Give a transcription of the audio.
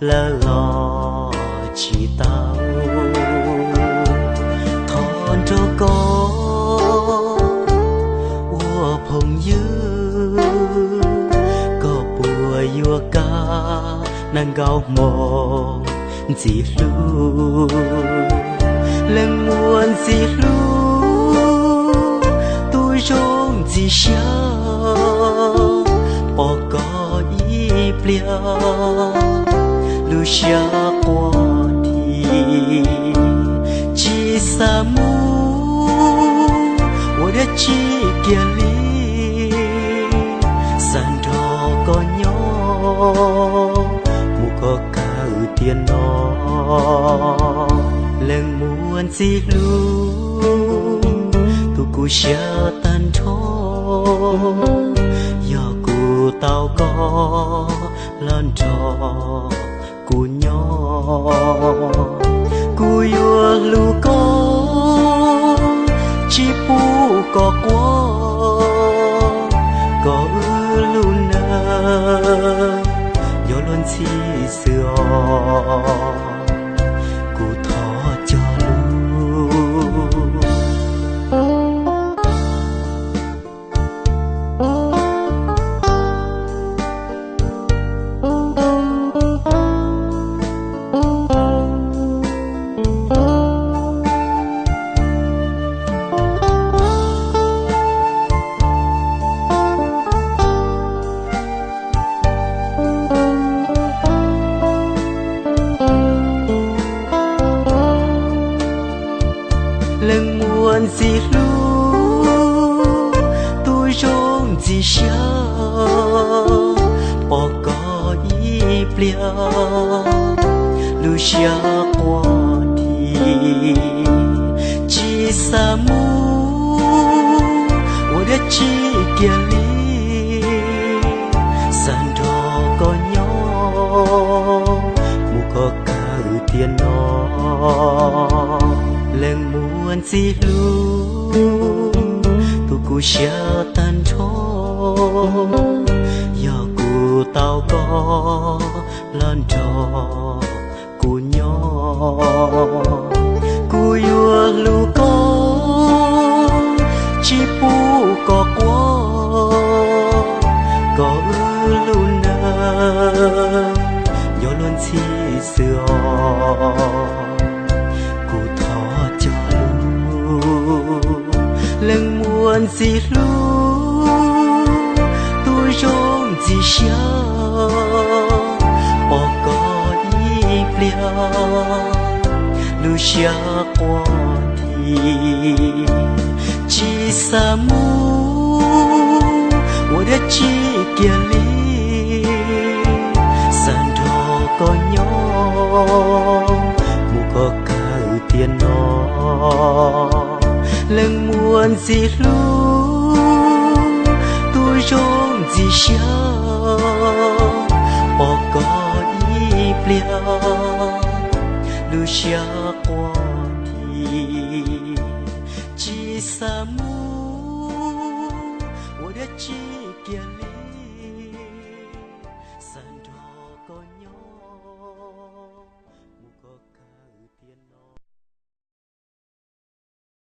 lawm los tsis tau. Thov nrog koj ua phooj ywg, koj puas yuav kam nag nkaus hmo ntxim hlub. Leej muaj ntxim hlub, tus zoo ntxim siab, pom koj ib pliag, lub siab quaj dhim, tsis xav mus ua dab tsi kiag li, xav nrog koj nyob mus kom kawg tiam no. Leej muaj ntxim hlub, tus kuv siab tag nrho, yog kuv tau koj los nrog kuv nyob, kuv yuav hlub koj, tsis pub koj quaj, kom wb lub neej nyob luag ntxhi xwb os, kuv thov cog lus. Leej muaj ntxim hlub, tus zoo ntxim siab, pom koj ib pliag, lub siab quaj dhim, tsis xav mus ua dab tsi kiag li, xav nrog koj nyob mus kom kawg tiam no. Leej muaj ntxim hlub, tus kuv siab tag nrho, yog kuv tau koj los nrog kuv nyob, kuv yuav hlub koj, tsis pub koj quaj, kom wb lub neej nyob luag ntxhi xwb os, kuv thov cog lus. Leej muaj ntxim hlub, tus zoo ntxim siab, pom koj ib pliag, lub siab quaj dhim, tsis xav mus ua dab tsi kiag li, xav nrog koj nyob mus kom kawg tiam no. Leej muaj ntxim hlub, tus zoo ntxim siab, pom koj ib pliag, lub siab quaj dhim, tsis xav mus ua dab tsi kiag li.